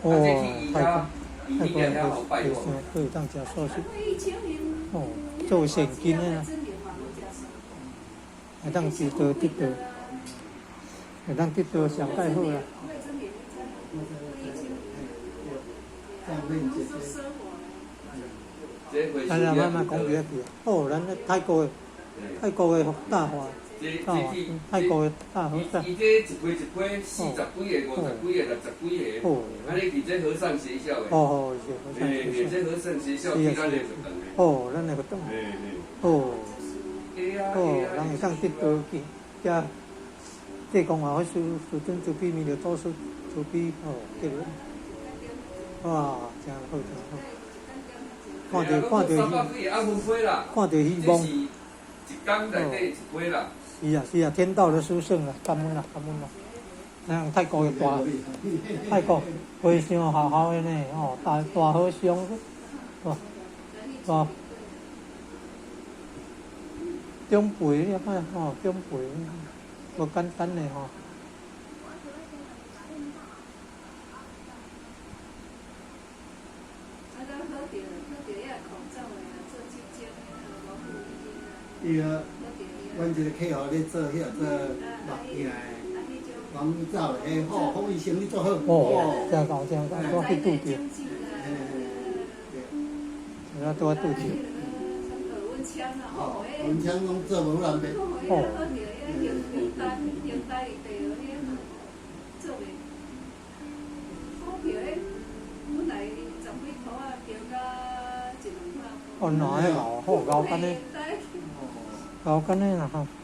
哦，泰國泰國的和尚閣會當食素食，哦，做善根的啦，會當求道得道，會當得道上蓋好啦。來來，慢慢講袂記啊。哦，咱咧泰國的泰國的大華大華泰國的大和尚。伊這一批一批四十幾個、五十幾個、六十幾個，啊！你佇這和尚學校的。哦哦，是和尚學校。這和尚學校去咱的學堂的。哦，咱的學堂。哦。哦，人會當得道去，遮濟公華法師師尊慈悲，彌勒祖師慈悲，哦，結論。哇，真好真好。看著看著希，看著希望。一工內底一批啦。是啊是啊，天道的殊勝啊，感恩啊感恩啊。像泰國的大泰國和尚好好的呢，哦，大大和尚，大大長輩你看吼，長輩無簡單的吼。伊個，阮這個客戶咧做彼個做目鏡的，講走的，欸，好，福醫生你做好。哦，真𠢕真𠢕，拄去拄著。對啊，拄仔拄著。哦，文昌攏做無難的。哦。哦，哪會𠢕好𠢕安呢？𠢕安呢啦吼。